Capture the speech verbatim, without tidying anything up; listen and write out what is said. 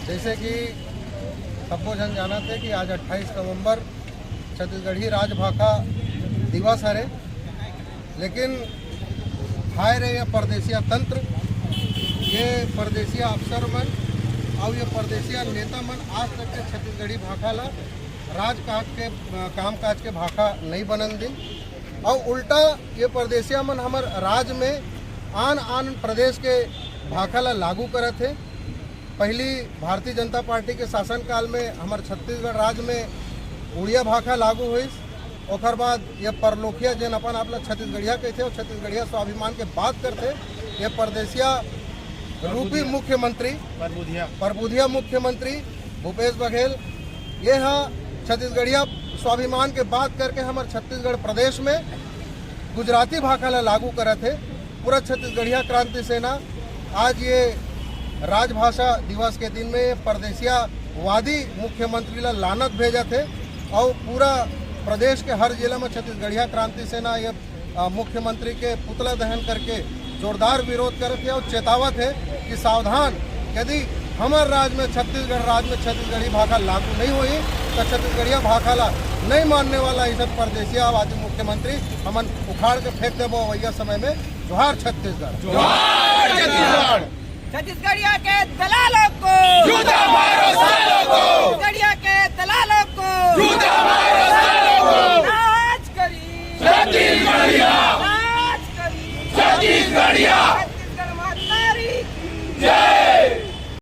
जैसे कि सबको जन जानत हे कि आज अट्ठाईस नवंबर छत्तीसगढ़ी राजभाखा दिवस हरे, लेकिन हाय रे ये परदेसिया तंत्र, ये परदेसिया अफसर मन और ये परदेसिया नेता मन आज तक के छत्तीसगढ़ी भाखा ला राजकाज के, अ, कामकाज के भाखा नहीं बनन दिन, और उल्टा ये परदेसिया मन हमर राज में आन आन प्रदेश के भाखा ला लागू करत हे। पहली भारतीय जनता पार्टी के शासनकाल में हमर छत्तीसगढ़ राज्य में उड़िया भाखा लागू होइस। ओकर बाद ये परलोखिया, जेन अपन आप ला छत्तीसगढ़िया कहथे, और छत्तीसगढ़िया स्वाभिमान के बात करथे, ये परदेसिया रूपी मुख्यमंत्री, परबुधिया। परबुधिया मुख्यमंत्री भूपेश बघेल, ये हा छत्तीसगढ़िया स्वाभिमान के बात करके हमर छत्तीसगढ़ प्रदेश में गुजराती भाखा ला लागू करत हे। पूरा छत्तीसगढ़िया क्रांति सेना आज ये राजभाषा दिवस के दिन में ये परदेसियावादी मुख्यमंत्री ला लानत भेजत हे, और पूरा प्रदेश के हर जिला में छत्तीसगढ़िया क्रांति सेना ये, अ, मुख्यमंत्री के पुतला दहन करके जोरदार विरोध करत हे और चेतावत हे कि सावधान, यदि हमर राज में, छत्तीसगढ़ राज में छत्तीसगढ़ी भाखा लागू नहीं होही, तो छत्तीसगढ़िया भाखा ला नहीं मानने वाला इस परदेसियावादी मुख्यमंत्री हमन उखाड़ के फेंक देबो अवैया समय में। जोहार छत्तीसगढ़। जोहार छत्तीसगढ़। छत्तीसगढ़िया के दलालों को, जूता मारो सालों को। छत्तीसगढ़िया के